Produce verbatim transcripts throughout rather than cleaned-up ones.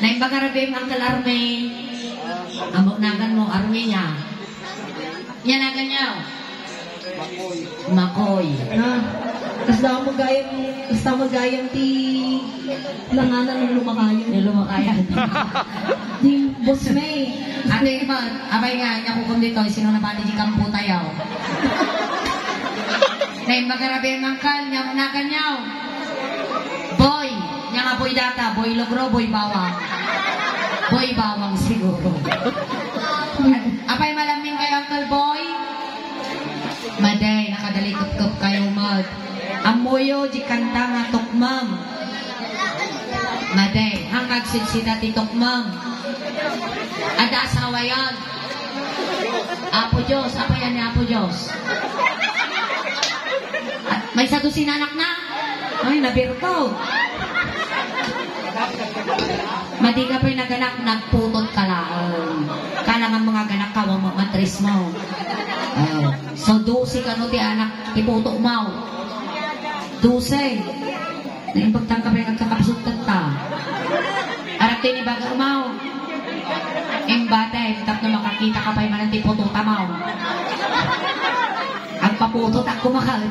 Naimbag a rabii, Uncle Army. Amo nagan mo, Army niya. Niya nagan niya. Makoy. Ah, kasla mo gayam, kasla mo gayam ti langanan ng lumakayan. Yung lumakayan. Di, Boss May. Ate, ma, abay nga, niya kukum dito, sino na ba di kampo tayo? Naimbag a rabii, Uncle, niya nagan niya. Boy, niya nga boy data, boy logro, boy bawang. Boy bawang siguro. Apay, malamming kayo, Uncle Boy? Maday, nakadalikupkup kayo, Mad. Ammoyo, di kanta nga tukmam. Maday, hangkag sitsita ti tukmam. Ada asawa yan. Apo Diyos, apa yan ni Apo Diyos? At may sa dosin anak na? Ay, nabirko. Madi ka pa'y naganak, nagputot ka laeng. Kalangan mga ganak ka, wa mo matris mo. Oh. So, dosi kano ti anak, ti puto mo. Dosi. Naimbag tangka pa'y nagkakapsut tatta. Arak ti ni baga umaw. Imbate, tapno makakita ka pa'y manan ti puto tamaw. Agpaputot ako, makal.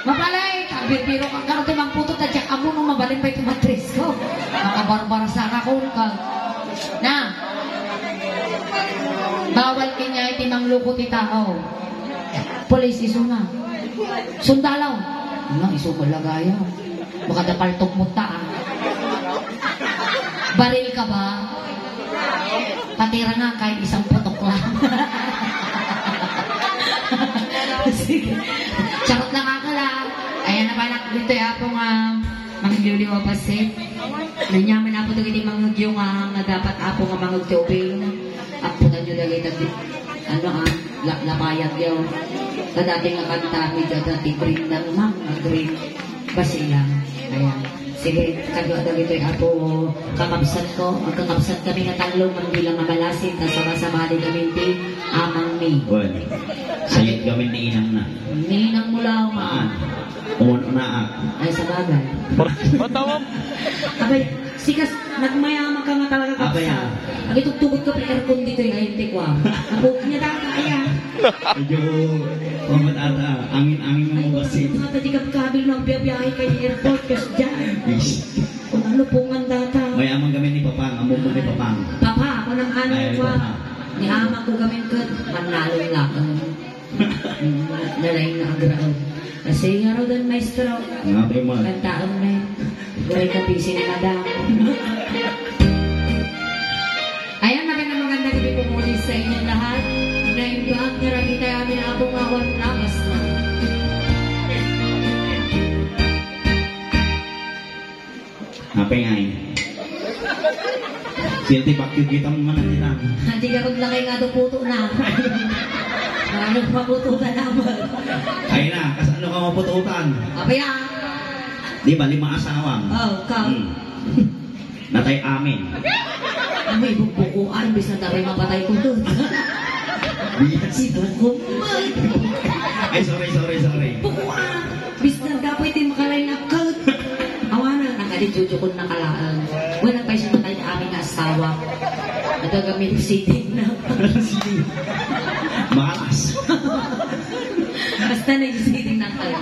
Mabalay, agbirbiro ka, karo ti mangputot, ta diak ammo no mabalin pa'y ti matris ko. Makabarbar sa akon ka. Na. Bawal kanya iti mangluko ti tao. Pulis, isuna. Sundalo. Nga, isu ko lagaya. Baka da paltok mo ta, ah. Baril ka ba? Patira nga kay isang putok lang. Sige. Charot lang ako lang. Ayan na pala dito, eh, apo nga mangliwliwa pa, sir. Nanyaman apo dagiti mangugyo nga, nga dapat apo nga mangugyo ubing. Aputan nyo dagiti, ano, ah, la-, lapayag yaw. Kadati nga kanta, medyo dati green lang, ma'am, nga green. Basi lang. Ayan. Sige, kadua dagitoy apo kakabsat ko. Agkakabsat kami nga tallo, man bilang nga malasin, ta sabasabali kami ti amang mi. Well, sayod kami ni inang na. Ninang mo lang, ma. Maan. Umun-unaak. Ay, sabagay. Matawag. Abay, sikas, nagmayaman ka nga talaga, Abay, kapsat. Ah. Agitugtugot ka pa aircon dito, eh, ayun, tikwa. Ang buhok niya data, ayan. Medyo, pamatata, angin-angin mo kasi. Mga tadi kabkabil, magbiyabiyahe kay airport, kas dyan. Yes. Kung ano po nga data. Mayaman kami ni Papang, amo mo ni Papang. Papa, ako nang ano Ay, ko, Papa. Ni ama ko kami kat, manalo lang. Mm, nalaing nga agraon. Kasi nga raw doon, maestro. Nga, Pema. Kantaon na yun. Gawin ka busy na madam. Ayan, magandang, magandang gabi po muli sa inyong lahat. Naimbag nga rabii tayo amin, apo nga awan labas na. Apay ngay. Silti bakit kita mo man ang kita. Hindi ka kung lakay nga do puto na. Ano pa puto na naman? Ay na, kasano ka mapututan? Apay ah. Di ba, lima asawang? Oh, ka. Hmm. Natay amin. Ano, ibugbukuan, bisa taray mapatay ko to. Biya. Si Duko man. Ay, sorry, sorry, sorry. Bukuan. Bis na dapat yung makalay na cut. Awanan, nakadidyo ko na kalaan. Wala pa siya matay amin nga asawa. Nagagami't sitting na. Malas. Basta na yung sitting na kayo.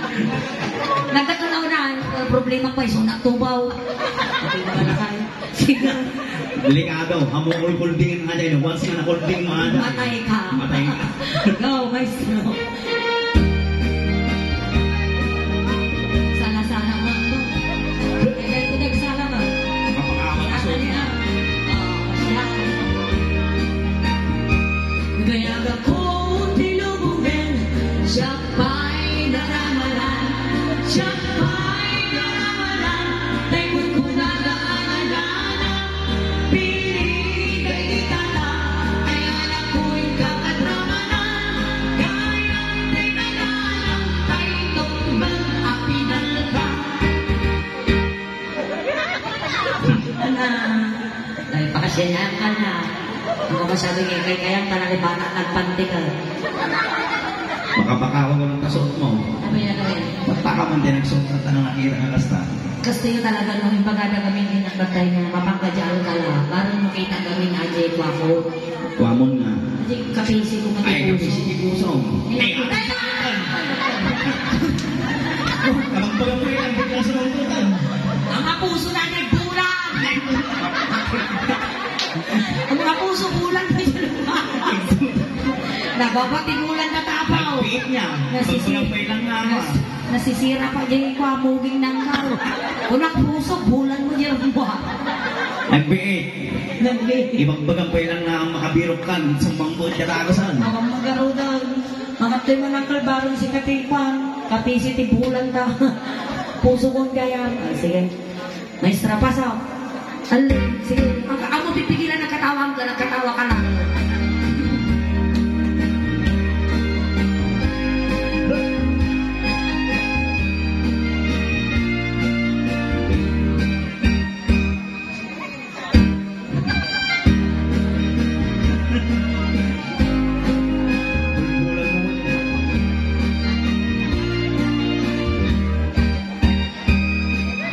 Nagtatanaw na, ang problema pa, isang natubaw. Ang problema na kayo. Sige. Delikado. Amo, kulkuldingin nga dyan. Once nga nakulding mo, ada. Matay ka. Matay ka. Go, maestro. Sala-sala mo. Kaya ko nagsala mo. Kapakawan ka. Ano niya? Oh, siya. Gaya ka ko, tilubungan. Siya pa'y naramalan. Siya pa'y naramalan. Tay kunkunada, ananana. Pili kay itata, ay anak ko'y kakadramanan, gayam ti nagalang tay tumbag a pinalka. Ana, ay, pakasyan niya, ana. Ang masabi niya, kay kayang panalipata, nagpantika. Makapakawa ko ng kasot mo. Ano yan, ano yan? Baka Aman din nagsumpatan nga nakita nga kasta. Kastoy talaga no, imbagada kami nga nagbatay nga mapangkadya alkala. Barang makita kami nga adjay kuwako. Kuamon nga. Adjay kapisi ko. Ay, matipuso. Kapisi ti puso. Ay, ay, ay, ay! Abang baga mo yan, bigla sa ututan. Ang apuso na ni Bulan! Ang apuso, Bulan na siya. Nababati, Bulan na tapaw. Nagpiit niya. Nasisi-, Pagpalapay lang nga, nas-, ah. Nasisira pa dyan yung kwamuging nangkaw. Kung nagpuso, Bulan mo dyan mo. Nagbiit. Nagbiit. Ibagbagan pa lang nga ang makabirok kan, sumbang mo dyan ako saan. Abang magarudan. Makatoy man ang kalbarong si Katikwan. Kapisi ti Bulan ta. Puso kong gayam. Ah, sige. Maestra, paso. Alin? Sige. Pag amo pipigilan, nagkatawa ka, nagkatawa ka lang.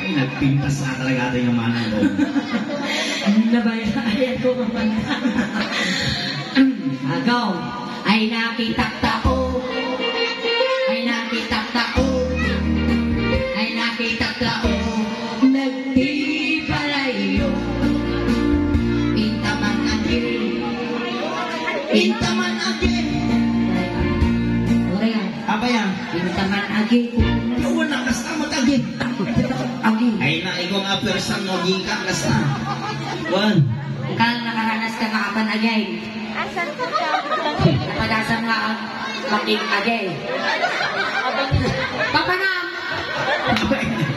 Ay, nagpintas na talaga ito yung manang ko. Nabayaran ko kapag. Agaw. Ay, nakitak tao. Ay, nakitak tao. Ay, nakitak tao. Nagtibalayo. Intaman agi. Intaman agi. Ore, ah. Abay, ah. Intaman agi. Yawan na, kasta matagi. Agi. Ay, na, ikaw nga person, no, agi ka, kasta. Wan. Ikaw, nakaranas ka nga apan agi. Asan ka? Napadasam nga ang making agi. Papanam!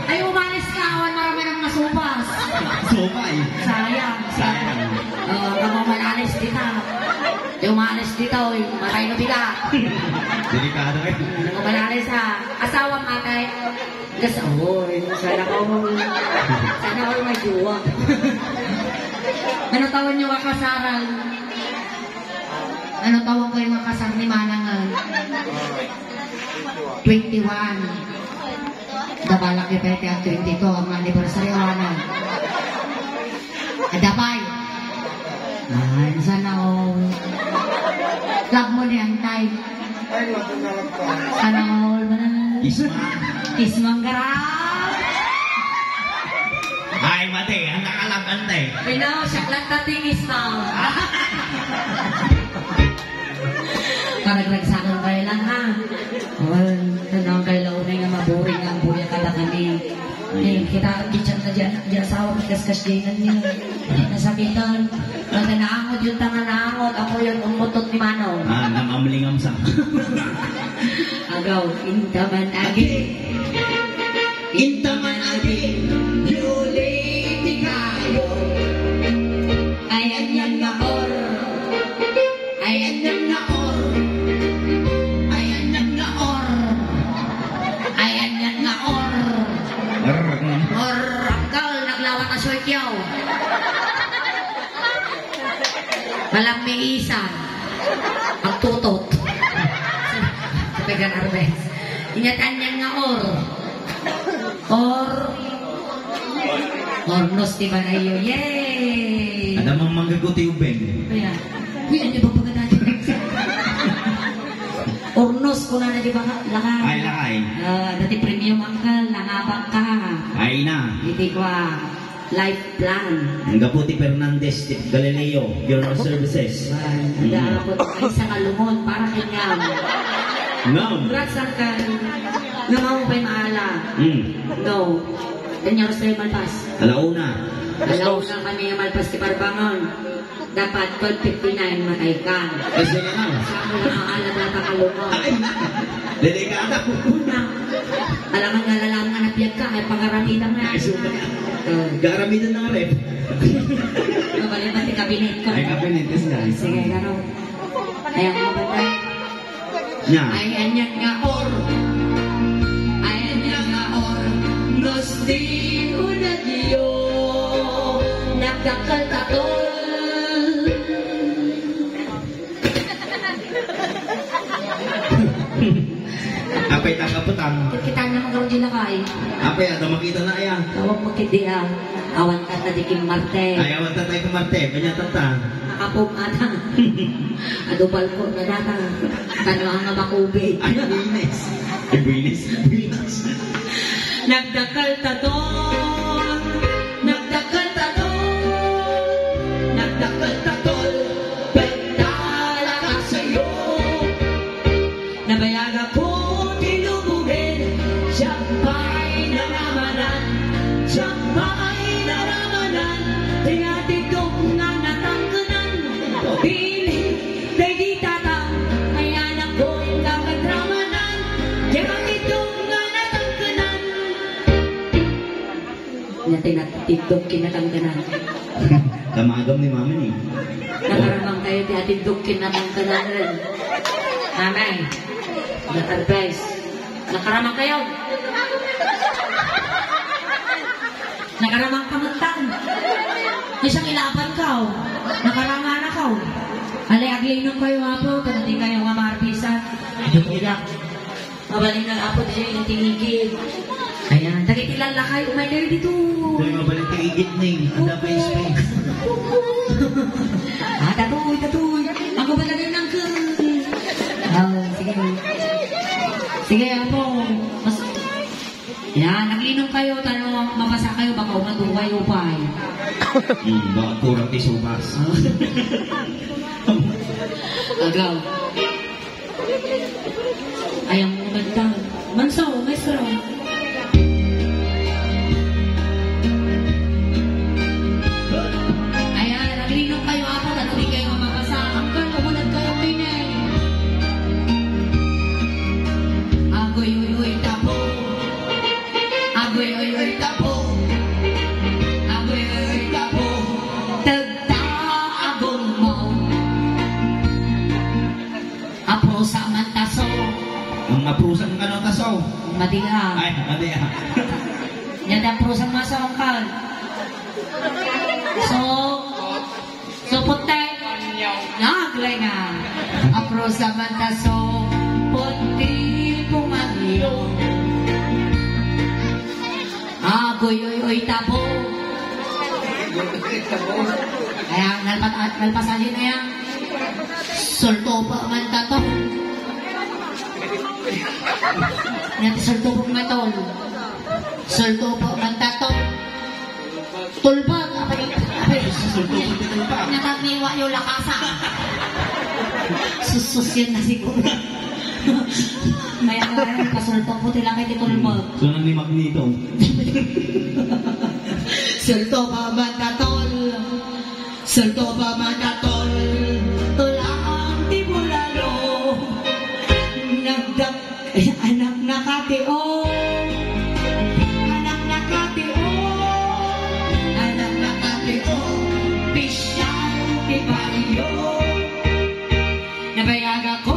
Ay, umalis ka, awan marami ng masupas. Supay. Sayang. Sayang. Oh, kamu malalis dita. Di umalis dita, oy. Matay no dita. Delikado, eh. Kamu malalis, ha. Asawa, matay. Yes, oy. Sana all. Sana all may jowa. Ano taon niyo kakasaran? Ano taon kayo nga kasar ni Manang, ah? Twenty-one. Dabalak niyo pwede ang twenty-two, ang anniversary, o ano? Adapay. Ay, sana all. Love mo ni Antay. Sana all, mana. Isma. Ismang garap. Ay, mati. Ang nakalab, Antay. Pinaw, siya lang tating isma. Paragragsakan kayo lang, ha? Well, tanong kayo lang, unay nga maburing nga ang buya kada kami. Eh, kita, kitchen na dyan, dyan asawa, kaskas dyan niya. Nasakitan. Pag naangot yung tanga naangot, ako yung umutot ni Manong. Ah, namamlingam sa. Agaw, intaman agi. Intaman agi, yuli ti kayo. Ayan yan nga or. Ayan yan nga or. Ayan yan nga or. Ayan yan nga or. Or, angkal, naglawat a short yaw. Walang may isa. Pagtutot. Sa Pegan Arbes. Inyatan yan nga or. Or. Ornos ti banayo. Yay! Ada mang manggago ti ubeng. Kaya, uy, ano ba pagkatati? Ornos, kuna na di ba nga? Lakay. Ay, lakay. Ah, dati premium, angkal, nangabang ka. Ay na. Iti kwa. Life plan. Anggapo ti Fernandez ti Galileo Funeral Services. Ay, mm. Ada ako ti isa nga lungon para kanyam. Ngam. Congrats, angkal. Ngam ako pa'y maala. Mm. No. Ten years tayo malpas. Alauna. Alauna kami nga malpas ti Parbangon. Dapat twelve fifty-nine matay ka. Ay, sige na. Sa ako lang ang ala data ka lungon. Ay, delikada. Una. Alangan nga lalam nga nabiag ka, ay pagarabitan nga. Ay, super. Oh. Garamidan na nga, ref. Mabalik pati kabinet ko. Ay, kabinet, yes, guys. Sige, garo. Ay, ang mga bata. Nya. Ay, anya nga or. Ay, anya nga or. Nos di unagyo. Nagdakkel tatol. Apay ta kaputang. Kita naman Lakay. Apay, adda makitana aya. Tawag mo kidi, ah. Awan tatta di Kim Marte. Ay, awan tatta di Kim Marte. Kanya tatta. Makapog ata. Adu balko na data. Tano nga makubi. Ay, buenas. Ay, buenas. Buenas. Nagdakkel ta, tol. Nagdakkel ta, tol. Nagdakkel ta, tol. Bentala ka sayo. Nabayagak ti lubongen, siak pay naramanan, siak pay naramanan, ti atiddok nga natangkenan. Bilin daydi tata, ay anakko, inka pagramanan, ti atiddok nga natangkenan. Nya ti natiddok ken natangkenan. Kamagam ni Mama ni. Nakaramang kayo ti atiddok ken natangkenan ren. Mama, the advice. Nakaramang kayo. Nakaramang kamutan. Isang ilaban ka, oh. Nakaramang na ka, oh. Alay, aglinom kayo, Apo, ta di kayo nga maartisan. Ito po yan. Mabalin nga, Apo, diay iti igid. Ayan. Dagiti lallakay, umay kayo dito. Dagiti mabalin ti igid, Ning. Anda pa yung space? Ah, tatoy, tatoy. Ako ba talaga nang ke-, ah, sige. Sige, Apo. Mas, yan, naglinom kayo, tano, mabasa kayo, baka umaduway upay. Hmm, baka kurang ti subas. Agaw. Ayaw mo magdang. Manso, maestro. Ayan, naglinom kayo, Apo, at di kayo mabasa. Uncle, umunod kayo, Pinay. Agoy, uy, uy, tapo. Agoy, uy, uy, tapo. Agoy, uy, uy, tapo. Tagta, agong mo. Aprusa man taso. Ang aprusa man kano taso? Madi, ah. Ay, madi, ah. Nya da aprusa man taso, angkal. So, so puti. Naglay na. Aprusa man taso, puti pumanyo. Agoy, oy, oy, tabo. Kaya, nalpat-, nalpasahin na yan. Sultupa man tato. Yan, sultupa man tato. Sultupa man tato. Tulbag, apay, apay. Sultupa man tato. Nakagniwa yung lakasa. Susus yan na siguro. Kaya nga, pasultong puti lang kay ti tulbag. So, nang ni Magneto. Sultupa man tato. Sultupa man tato. Tulang ti bulalo. Nagdak-, anak na katio. Anak na katio. Anak na katio. Pisyal ti baryo. Nabayagak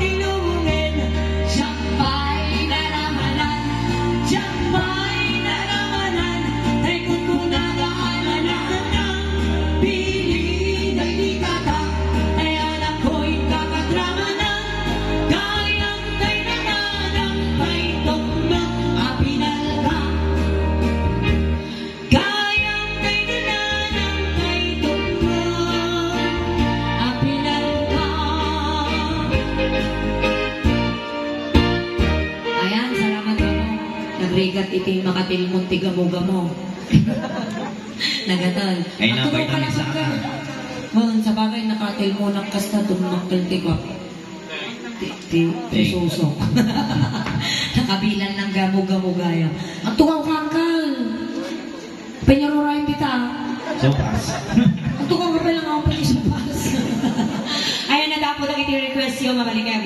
ti lubongen, siak pay naramanan, siak pay naramanan, ay kunkunada a nananang, pili dagiti tata, ay anakko, inka pagramanan, gayam tay nananang, pay tuknok a pinalka. Gayam tay nananang tay tuknok a pinalka. Ayan, salamat ako. Nagrigat iti makatilmon ti gamo-gamo. Nagatal. Ay, Agtulong napay ka na lang sa ka. Wen, sa bagay, nakatilmonak kasta, dumakkel ti kwap. Ti, ti, ti Thank you. Suso. Nakabilan ng gamo-gamo gaya. Agtugaw ka, angkal. Penyarurayan kita. Sopas. Agtugaw ka pa lang ako, pwede sopas. Ayan, nadapot ang iti request yo, mabalik kayo.